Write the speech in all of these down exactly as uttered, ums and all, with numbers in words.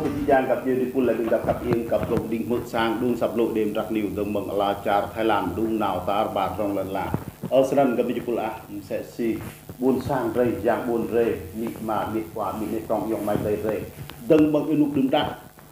Jih jang găp djuê pul leh dŭng dăp kăp iêng kăp dôk đing hmư̆ sang đŭng săp lŭ đêm drăk niu dơ̆ng mơ̆ng ala čar Thái Lan đŭng nao tar ƀar rŏng lăn ala. Ơ, snăn găp djuê pul ah, msĕ si ƀuôn sang drei, yang ƀuôn drei, amĭ ama, amĭ khua, amĭ nĕ prŏng ayŏng amai adei drei. Dơ̆ng mơ̆ng ênuk đưm đă,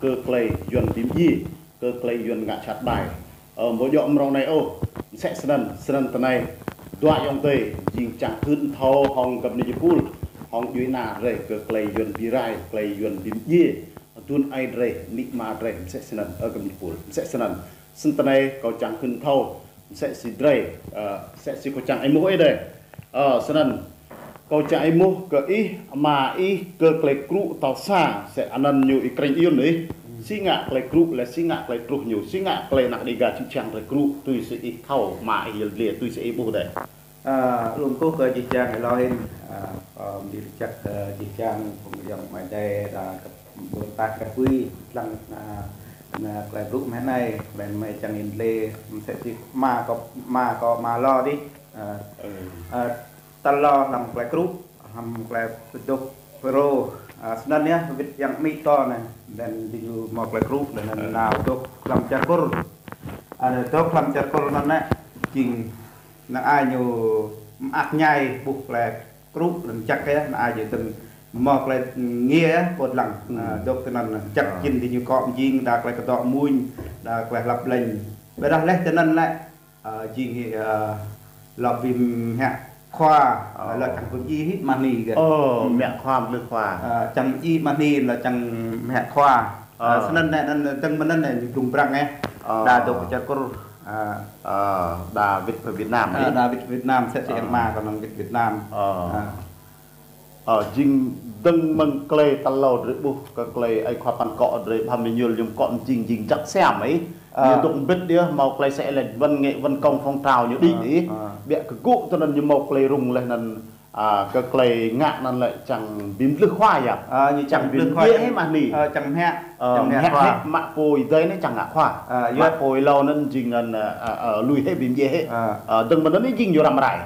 kơ klei Yuăn bi mdjiê, kơ klei Yuăn ngă jhat ƀai. Ơ, amâo djŏ mrâo anei ôh, msĕ snăn, snăn ti anei, dua ayŏng adei, jing čiăng hưn thâo hŏng găp djuê pul, hŏng djuê ana drei kơ klei Yuăn bi rai, klei Yuăn bi mdjiê, aduôn aê drei, amĭ ama drei, msĕ snăn, ơ găp djuê pul, msĕ snăn. Snăn ti anei, kâo čiăng hưn thâo, msĕ si drei, ơ, msĕ si kâo čiăng êmuh ih dei. Ơ, snăn, kâo čiăng êmuh kơ ih, ama ih, kơ klei krŭ tal sa, msĕ anăn ñu Y Krêñ Yuôn ih. Si ngă klei krŭ leh, si ngă klei truh ñu, si ngă klei anak Đêga čư̆ čhiăng drei krŭ, tui si ih thâo, ama ih yăl dliê, tui si ih ƀuh dei. Ơ, lŏ kkuh kơ jih jang êlâo hĭn, ơ, ơ, mđĭ jăk kơ jih jang phung ayŏng amai adei, đa kơ ƀuôn ta kơ pui, dlăng, ơ, ơ, klei blŭ mơ̆ng anei, klei mơ̆ng čiăng yăl dliê, msĕ si ama kâo, ama kâo, ama lo dih, ơ, ơ, tal lo hlăm klei krŭ, hlăm klei dôk phrâo, ơ, snăn yơh, wĭt ayŏng amĭ kâo anei, leh anăn diñu mâo klei krŭ, leh anăn nao dôk hlăm čar Kur. Ơ, dôk hlăm čar Kur anăn lĕ, jing năng ai ñu mơak mñai ƀuh klei krŭ leh anăn jăk yơh, năng ai ñu dơ̆ng mâo klei êngiê yơh, pô dlăng, ơ, dôk tinăn jăk jĭn diñu kŏ mjing, đa klei kdŏ mmuñ, đa klei hlăp lêñ. Ƀiădah leh tinăn lĕ, ơ, jing, ơ, lŏ bi mhiă khua, ơ, lŏ čiăng bi mdjiê hĭ mah ni kơ. Ơ, mhiă khua, mdlưh khua. Ơ, čiăng mdjiê mah ni lŏ čiăng mhiă khua. Ơ, snăn anei, anăn dơ̆ng mơ̆ng anăn anei, ñu blŭng brăng, ơ. Ơ. Đa dôk čar Kur, ơ. Ơ, đa wĭt pơ Việt Nam, ơ, ih. Đa wĭt Việt Nam, msĕ si ơ, ama kâo anăn wĭt Việt Nam. Ơ. Ơ. Ơ, jing dơ̆ng mơ̆ng klei tal êlâo drei ƀuh kơ klei aê khua păn kŏ drei Bham Êñuôl ñu kŏ mjing jing jăk siam ih. Ơ. Ñu dôk mbĭt yơh mâo klei sĕ lĕ văn nghệ văn công phong trào ñu đĭ ih. Ơ. Ƀiă kơ gŭ tinăn ñu mâo klei rŭng leh anăn, ơ, kơ klei ngă anăn lĕ čiăng bi mdlưh khua yơh. Ơ, ñu čiăng bi mdlưh khua, čiăng mdjiê hĭ mah ni. Ơ, čiăng mhiă, ơ, čiăng mhiă khua. Mă pô êdei anei čiăng ngă khua. Ơ, mă pô êlâo anăn jing anăn, ơ, ơ, ơ, lui hĭ bi mdjiê hĭ. Ơ. Ơ, dơ̆ng mơ̆ng anăn anei jing ñu răm rai.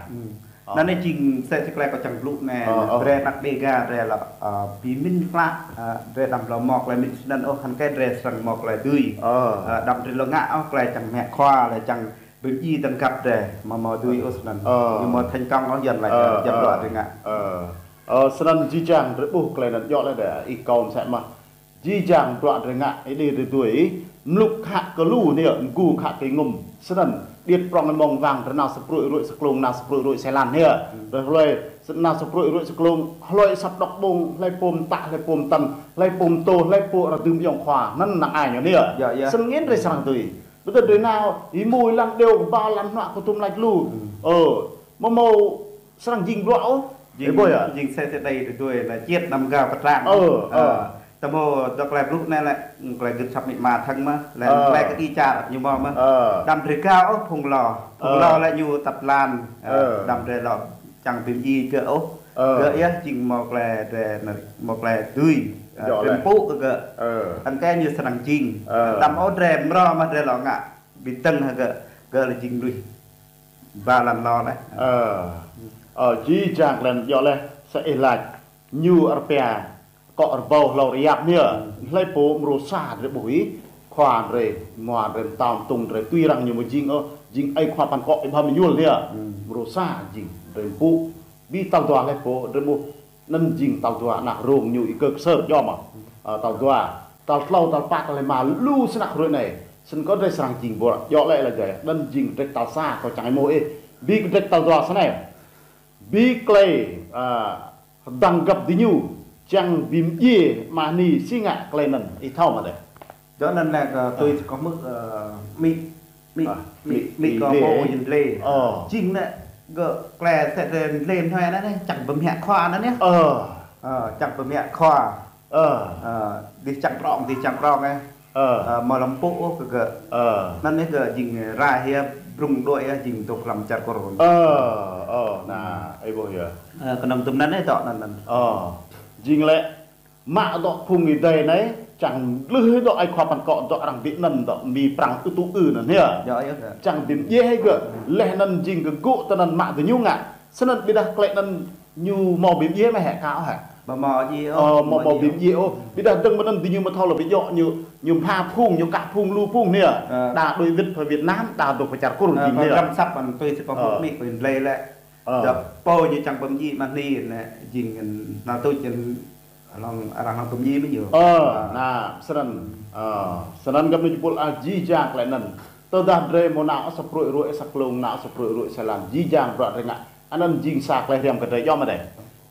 Ơ. Anăn anei jing msĕ si klei kâo čiăng blŭ anei, ơ, ơ, drei anak Đêga, drei lŏ, ơ, bi mĭn klă, ơ, drei đăm lŏ mâo klei mĭn snăn ôh, hŏng kơ drei srăng mâo klei dưi. Ơ. Ơ, đăm drei lŏ ngă ôh klei čiăng mhiă khua, leh čiăng bi mdjiê dơ̆ng găp drei, amâo mâo dưi ôh snăn. Ơ. Ñu amâo thành công ôh, Yuăn lač, ơ, ơ, Yuăn ơ, bruă drei ngă. Ơ. Ơ, snăn jih jang drei ƀuh klei anăn djŏ leh dei, ih kâo msĕ mơh. Jih jang bruă drei ngă, ih dê drei dưi, mluk khă kơ lu anei, mgu khă kơ ngŭm. Snăn, điêt prŏng êmông wang, drei nao sa pruê̆ ruê̆ sa klông, nao sa pruê̆ ruê̆ sa êlan anei. Hmm. Drei hlue, nao sa pruê̆ ruê̆ sa klông, hlue asăp đŏk ƀông, hlei pô mtă, hlei pô mtăn, hlei pô mtô, hlei pô arăng dưm ayŏng khua, anăn năng ai ñu anei. Yơh, yơh. Snăn ngĭn drei srăng dưi. Ƀiădah drei nao, êmuh êlan điêu, ba êlan hnuă kơ tuôm lač lu. Hmm. Ơ, amâo mâo srăng jing bruă ôh. Jing, ih ƀuh yơh. Jing msĕ si drei dưi leh čiăng đăm gao ktrang. Ơ, ơ. Ơ, tơdah mâo dôk klei blŭ anei lĕ, klei gưt asăp amĭ ama thơ̆ng mơh, leh ơ, klei kđi čar ñu mâo mơh. Ơ. Đăm drei gao ôh phung lo. Phung ơ, lo lĕ ñu tăt lan, ơ, ơ, đăm drei lŏ čiăng bi mdjiê gơ̆ ôh. Ơ. Gơ̆ yơh jing mâo klei drei, mâo klei dưi, ơ, djŏ drei leh. Mpŭ kơ gơ̆. Ơ. Hŏng kơ ñu srăng jing. Ơ. Đăm ôh drei mrâo mơh drei lŏ ngă bi tơ̆ng hŏng gơ̆, gơ̆ lĕ jing mnuih ba lăn lo leh. Ơ. Ơ, jih jang klei anăn djŏ leh, sa ih lač, ñu arăng pia, kŏ rơbâo hlâo rơyap anei. Hmm. Hlei pô mrô sa drei ƀuh ih, khua drei, ama drei, mtao mtŭng drei, tui arăng ñu amâo jing ôh, jing aê khua păn kŏ Y Bham Êñuôl anei. Hmm. Mrô sa jing drei mpŭ, bi tal dua hlei pô drei ƀuh, anăn jing tal dua anak rông ñu Y Kơ Ksơr djŏ mơh. Ơ, tal dua, tal tlâo, tal pă, tal êma lu snăk hruê anei. Snăn kơ drei srăng jing bruă djŏ leh leh dei. Anăn jing kdrêč tal sa kâo čiăng êmuh ih. Bi kdrêč tal dua snei. Bi klei, ơ, hdơ̆ng găp diñu čiăng bi mdjiê mah ni si ngă klei anăn. Ih thâo mơh dei. Dŏ anăn lĕ kơ tui si kâo hmư̆, ơ, amĭ, amĭ, ơ, amĭ, amĭ, amĭ kâo amĭ mâo dliê. Yăl dliê. Ơ. Jing lĕ gơ̆ klei msĕ si dliê mnuih anăn anei, čiăng bi mhiă khua anăn anei. Ơ. Ơ, čiăng bi mhiă khua. Ơ. Ơ, dih čiăng prŏng, dih čiăng prŏng, ơ. Ơ. Ơ, amâo lŏ mpŭ ôh kơ gơ̆. Ơ. Anăn anei gơ̆ jing rai hia brŭng đuĕ hia jing dôk hlăm čar Kur. Ơ, ơ, na, ih ƀuh yơh. Ơ, knŏng tŭm anăn anei dŏ anăn anăn. Ơ. Jing lĕ mă dŏ phung êdei anei, čiăng mdlưh dŏ aê khua păn kŏ dŏ arăng bi anăn dŏ, bi prăng ư tŭ ư anăn hia. Yơh, yơh, yơh. Čiăng bi mdjiê hĕ gơ̆, leh anăn jing kơ gŭ tinăn mă diñu ngă. Snăn ƀiădah klei anăn ñu mâo bi mdjiê mơh hĕ ka ôh hĕ. Ơ, mâo, mâo bi mdjiê ôh. Ƀiădah dơ̆ng mơ̆ng anăn diñu mthâo lŏ bi djŏ ñu, ñu mbha phung, ñu kă phung, lu phung anei. Đa đuĕ wĭt pơ Việt Nam, đa dôk pơ čar Kur ñu anei. Ƀiădah pô ñu čiăng bi mdjiê mơh anei, jing arăng hlŏng bi mdjiê mơh ñu. Ơ, na, snăn, ơ, snăn găp anei jih ƀuh ah jih jang klei anăn. Tơdah drei mâo nao sa pruê̆ ruê̆ sa klông, nao sa pruê̆ ruê̆ sa êlan, jih jang bruă drei ngă. Anăn jing sa klei hriăm kơ drei djŏ mơh dih.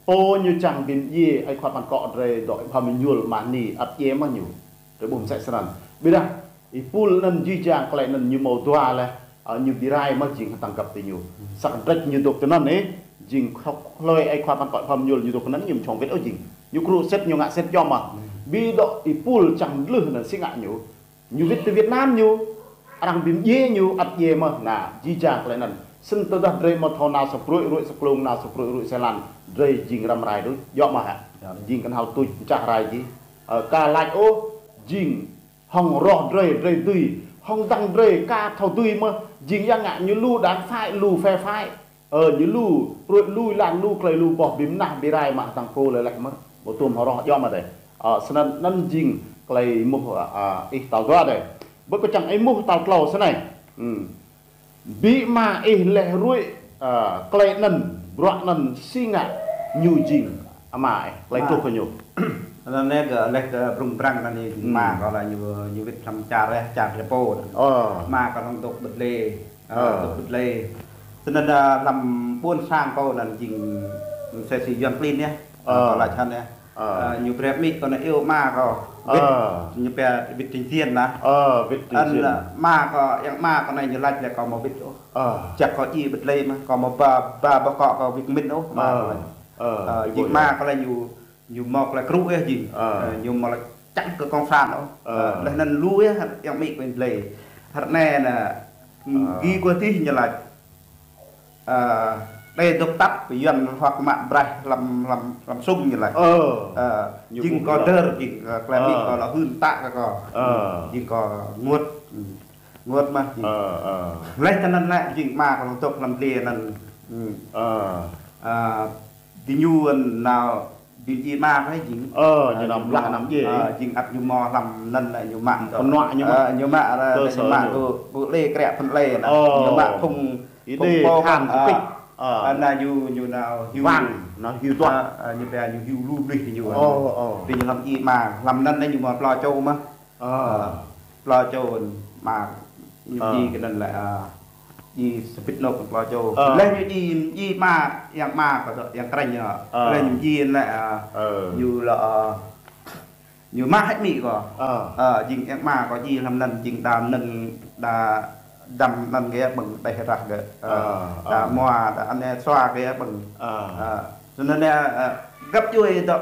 Pô ñu čiăng bi mdjiê, ai khua păn kŏ drei dôk ƀhăm êñuôl mah anei ăt djiê mơh ñu. Drei ƀuh msĕ snăn. Ƀiădah, êpul anăn jih jang klei anăn ñu mâo dua leh, ơ, ñu bi rai mơh jing hdơ̆ng găp diñu. Sa kdrêč ñu dôk tinăn ih, jing khŏk hlue ai khua păn kŏ ƀhăm êñuôl ñu dôk tinăn ñu mčhŏng wĭt ôh jing. Ñu krŭ sĭt ñu ngă sĭt djŏ mơh. Bi dôk êpul čiăng dlưh anăn si ngă ñu. Ñu wĭt ti Việt Nam ñu, arăng bi mdjiê ñu, ăt djiê mơh, na, jih jang klei anăn. Snăn tơdah drei mâo thâo nao sa pruê̆ ruê̆ sa klông, nao sa pruê̆ ruê̆ sa êlan, drei jing răm rai đuč, djŏ mơh hă. Jing knhal tuč mčah rai jih. Ơ, ka lač ôh, jing hŏng roh drei, drei dưi, hŏng dăng drei, ka thâo dưi mơh, jing ya ngă ñu lu đảng phái, lu phe phái. Ơ, ñu lu, pruê̆ lu, êlan lu, klei lu boh bi mnah, bi rai mă hdơ̆ng pô leh leh mơh. Mâo tuôm hŏng roh djŏ mơh dih. Ơ, snăn anăn jing klei êmuh, ơ, ơ, ih tal dua dih. Bơ kâo čiăng êmuh tal tlâo snei. Bi ama ih leh ruê̆, ơ, klei anăn, bruă anăn si ngă ñu jing ama ih, klei truh kơ ñu. Anăn leh kơ, leh kơ brŭng brăng anăn ñu jing ama kâo leh ñu, ñu wĭt hlăm čar, čar drei pô. Ama kâo hlŏng dôk bơdlê. Ơ, dôk bơdlê. Snăn, ơ, hlăm ƀuôn sang kâo anăn jing msĕ si Yuăn klin yơh. Ơ, kâo lač snăn yơh. Ơ, ñu brei amĭ kâo anăn iêu ama kâo. Wĭt, ñu pia wĭt trình diện lah. Ơ, wĭt trình diện. Ơ, ama kâo, ayŏng ama kâo anei ñu lač leh kâo amâo wĭt ôh. Ơ. Jăk kâo djiê bơdlê mơh, kâo amâo ba, ba boh kŏ kâo wĭt mĭn ôh, ama kâo lač. Ơ, jing ama kâo leh ñu, ñu mâo klei krŭ yơh jing. Ơ, ñu amâo lač čiăng kơ cộng sản ôh. Ơ, leh anăn lu yơh, ayŏng amĭ kâo bơdlê. Ară anei anăn, gi kơ tih ñu lač. Ơ, đei dôk tăp, Yuăn huăk mă braih hlăm, hlăm, hlăm sung ñu lač. Ơ, jing kâo dơr, jing, ơ, klei amĭ kâo lŏ hưn mtă kơ kâo. Jing kâo ênguôt, ênguôt mơh jing. Leh tinăn lĕ, jing ama kâo lŏ dôk hlăm dliê anăn. Ơ, diñu nao bi mdjiê ama kâo jing. Ơ, ñu nao blah nao mdjiê. Ơ, jing ăt ñu mâo hlăm anăn lĕ ñu mă. Phŭn nuă ñu mă. Ơ, ñu mă, ơ, ñu mă kơ, kơ lê krĕ phŭn lê anăn. Ñu mă phung, phung pô khan kơ pĭt. Ơ, anăn ñu, ñu nao hiu. Wang, nao hiu tuah. Ơ, ơ, ñu pia ñu hiu lu mnuih ñu. Ơ, ơ. Ti ñu hlăm djiê ama, hlăm anăn lĕ ñu mâo plao čô mơh. Ơ. Ơ, plao čô ama ñu djiê kơ anăn lĕ, ơ, djiê sa bĭt anôk kơ plao čô. Ơ. Leh ñu djiê, djiê ama, ayŏng ama kâo dôk, ayŏng krĕñ ñu. Ơ. Leh ñu djiê anăn lĕ, ơ, ñu lŏ, ơ, ñu mă hĕ amĭ kâo. Ơ. Ơ, jing ayŏng ama kâo djiê hlăm anăn, jing đa anăn, đa dăm anăn gơ̆ ƀơ̆ng đeh rah gơ̆. Ơ, ơ, đa mua, đa anei sua gơ̆ ƀơ̆ng. Ơ. Ơ, snăn anei, ơ, găp djuê dôk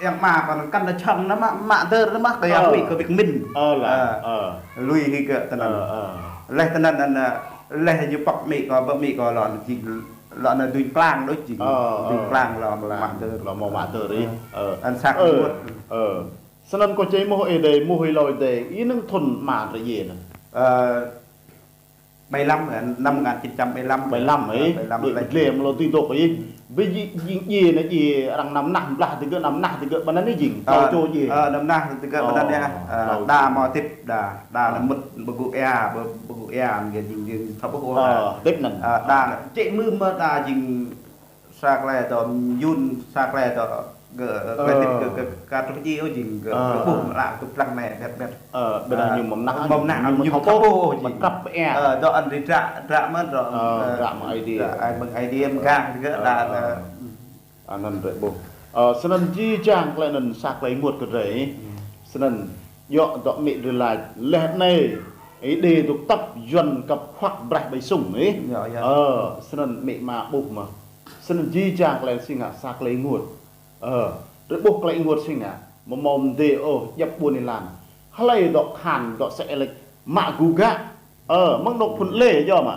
Ayŏng ama kâo anăn kăn lĕ čhŏng anăn mă, mă dơr anăn mă, kâo ya huĭ kơ bi kmĭn. Ơ, leh. Ơ. Lui hĭ gơ̆ tinăn. Ơ, ơ. Leh tinăn anăn, leh ñu pŏk amĭ kâo, ƀơ amĭ kâo lŏ anăn jing, lŏ anăn duñ klang đuč jing. Ơ, ơ. Duñ klang lŏ mă dơr. Lŏ mâo mă dơr ih. Ơ. Anăn sa kơ ênguôt. Ơ. Snăn kâo čiăng êmuh ih dê, êmuh ih lŏ ih dê, ih nơ̆ng thŭn ama drei djiê anăn. Ơ, bảy lăm, năm một ngàn chín trăm bảy lăm. Bảy lăm, ơ, ih. Bảy lăm, bảy lăm. Dlê mlâo tui dôk ih. Bi jing, jing djiê anăn djiê arăng năm nah blah digơ̆, năm nah digơ̆ ƀơ anăn ih jing. Ơ, tlâo čô djiê. Ơ, năm nah digơ̆ ƀơ anăn ih. Ơ, tlâo čô. Đa mâo tĭp đa, đa anăn mŭt ƀơ gŭ êa, ƀơ, ƀơ gŭ êa, anăn jing, jing thâo ƀuh. Ơ, tĭp anăn. Ơ, đa, čĕ mưm mơh đa jing Sa klei dŏ myun, sa klei dŏ gơ̆, klei tĭt gơ̆, gơ̆, ka truh djiê ôh jing gơ̆, gơ̆ ƀuh mă lă tŭ plăng anei, ƀiăt, ƀiăt. Ơ, ƀiădah ñu mâo mnah, mâo mnah, ñu mâo thâo ƀuh ôh jing. Mâo trăp êa. Ơ, dŏ anăn drei dră, dră mơh dŏ, ơ, dră mơ̆ng Aê Diê. Dră, ơ, mơ̆ng Aê Diê mgang gơ̆, ơ, đa, ơ. Anăn drei ƀuh. Ơ, snăn jih jang klei anăn sa klei ênguôt kơ drei. Snăn, djŏ dŏ amĭ drei lač, leh anei, Êđê dôk tăp Yuăn kăp huăk braih ƀai sung, ih. Ơ, snăn amĭ ama ƀuh mơh. Snăn jih jang klei si ngă sa klei ênguôt. Ơ, drei ƀuh klei ênguôt si ngă, amâo mâo mdê ôh, djăp ƀuôn êlan. Hlei dŏ khan, dŏ sĕ lĕč, mă gŭ gă. Ơ, mơ̆ng anôk phŭn lê, djŏ mă.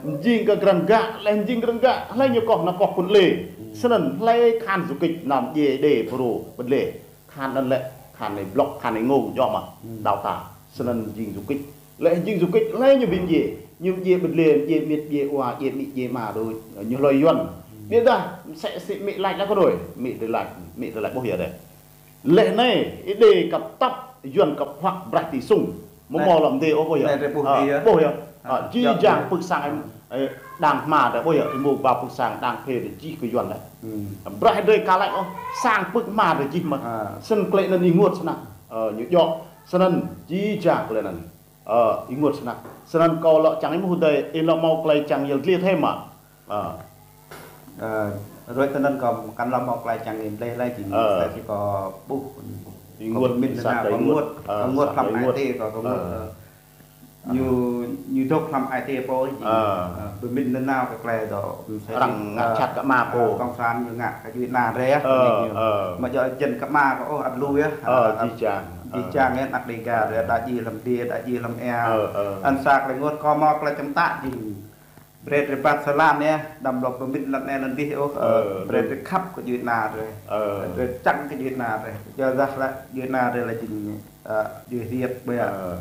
Mjing kơ grăng gă, leh mjing grăng gă, hlei ñu koh, nao koh phŭn lê. Snăn hlei khan du kích, nao mdjiê Êđê, Phrô, ƀơ̆t lê. Khan anăn lĕ, khan anei blŏk, khan anei ngông, djŏ mă. Đào tạo. Snăn jing du kích. Leh jing du kích, leh ñu bi mdjiê. Ñu mdjiê ƀơ̆t lê, mdjiê amĭ, mdjiê ama, mdjiê amĭ, mdjiê ama đuč. Ñu hlue Yuăn. Ƀiădah msĕ si mĭ lač leh kơ đôi, mĭ drei lač, mĭ drei lač ƀuh yơh dih. Leh anei, Êđê kăp tăp, Yuăn kăp huăk braih ti sung. Amâo mâo lŏ mdê ôh ƀuh yơh. Anei drei ƀuh dih yơh. Ƀuh yơh. Ơ, jih jang pưk sang, ơ, đang hma drei ƀuh yơh, êmô ba pưk sang đang phê drei jih kơ Yuăn leh. Braih drei ka lač ôh, sang pưk hma drei jih mơh. Snăn klei anăn ênguôt snăk. Ơ, ñu djŏ. Snăn jih jang klei anăn. Ơ, ênguôt snăk. Snăn kâo lŏ čiăng êmuh dei, ih lŏ mâo klei čiăng yăl dliê thêm mơ̆? Ơ. Ơ, ruê̆ tinăn kâo kăn lŏ mâo klei čiăng yăl dliê leh jing msĕ si kâo ƀuh. Ênguôt, kâo mĭn sa nao, klei kâo ênguôt, ênguôt, ơ, kâo sa ênguôt klei hlăm ênguôt. Ai tiê kâo, kâo ênguôt, ơ. Ơ. Ñu, ñu dôk hlăm ai tiê pô jing. Ơ. Ơ, bi mĭn nanao kơ klei dôk msĕ si, arăng ngă, ơ, jhat kơ ama pô. Ơ, cộng sản ñu ngă kơ djuê ana drei, ơ, ñu. Ơ. Amâo djŏ jing kơ ama kâo ôh, ăt lu yơh. Ơ, ơ, jih jang. Jih jang yơh, anak Đêga drei, đa djiê hlăm adiê, đa djiê hlăm êa. Ơ, ơ. Anăn sa klei ênguôt kâo mâo klei čăm tă jing. Brei drei ƀuh sa lăn yơh, đăm lŏ bi mĭn lăn anei lăn dih ôh, ơ, brei drei khăp kơ djuê ana drei. Ơ. Drei čiăng kơ djuê ana drei. Kyuadah lĕ djuê ana drei lĕ jing, ơ, djuê hriêt ƀiă. Ơ,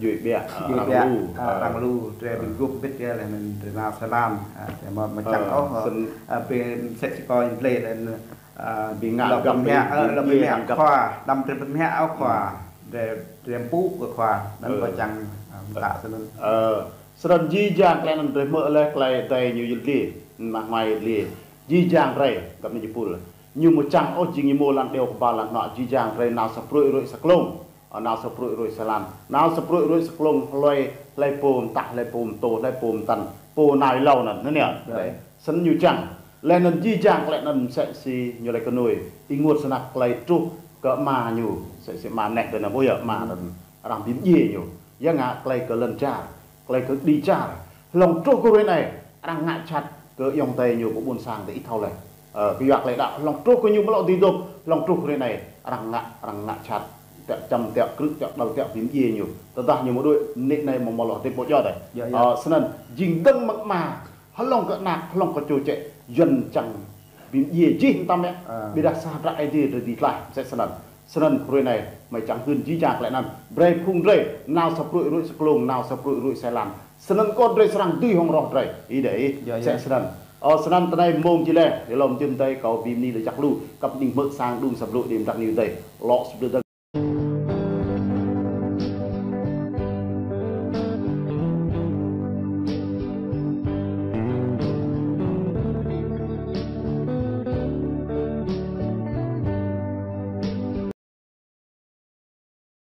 djuê ƀiă, ơ, djuê ƀiă, arăng lu, ơ, ơ, arăng lu, drei bi guôp mbĭt yơh leh anăn drei nao sa lăn, ơ, drei amâo, amâo čiăng ôh, ơ, snăn, ơ, bi msĕ si kâo yăl dliê leh anăn, ơ, bi ngă lŏ găp bi mă, ơ, lŏ bi mă khua, đăm drei bi mă ôh khua, drei, drei mpŭ kơ khua, anăn kâo čiăng, ơ, mtă snăn. Ơ, Snăn jih jang klei anăn drei hmư̆ leh klei adei ñu yăl dliê, mah hmai yăl dliê. Jih jang drei, găp anei jih pul. Ñu amâo čiăng ôh jing ñu mâo lăn điêu kbal lăn hnuă, jih jang drei nao sa pruê̆ ruê̆ sa klông. Ơ, nao sa pruê̆ ruê̆ sa lăn. Nao sa pruê̆ ruê̆ sa klông hlue, hlei pô mtah, hlei pô mtô, hlei pô mtăn, pô nao êlâo anăn, anăn yơh. Snăn ñu čiăng. Leh anăn jih jang klei anăn msĕ si ñu lač kơ nuê. Ênguôt snăk klei truh kơ ama ñu. Msĕ si ama neh drei anăn ƀuh yơh, ama anăn arăng bi mdjiê ñu. Ya ngă klei kơ lăn čar. Klei kơ kđi čar. Hlŏng truh kơ hruê anei, arăng ngă jhat kơ ayŏng adei ñu kơ ƀuôn sang ti ih thâo leh. Ơ, kyua klei đăo, hlŏng truh kơ ñu amâo lŏ dưi dôk, hlŏng truh hruê anei, arăng ngă, arăng ngă jhat. Tiŏ čăm, tiŏ krư̆, tiŏ đăl, tiŏ bi mdjiê ñu. Tơdah ñu amâo đuĕ, mnĭt anei amâo mâo lŏ hdĭp ƀô̆ djŏ dih. Ơ, snăn, jing dơ̆ng mơ̆ng ama, hlŏng kơ anak, hlŏng kơ čô čĕ, Yuăn čiăng bi mdjiê jih mtam yơh. Ƀiădah sa hdră Aê Diê drei dưi tlaih, msĕ snăn. Snăn hruê anei, hmei čiăng hưn jih jang klei anăn. Brei phung drei, nao sa pruê̆ ruê̆ sa klông, nao sa pruê̆ ruê̆ sa lăn. Snăn kơ drei srăng dưi hŏng roh drei. Ih dê ih, msĕ snăn. Ơ, snăn tinei mmông jih leh, êlâo mjưh mdei kâo bi mni lač jăk lu, kăp ning hmư̆ sang đung sa blŭ đĭ mdăk niu dei. Lŏ sbdơ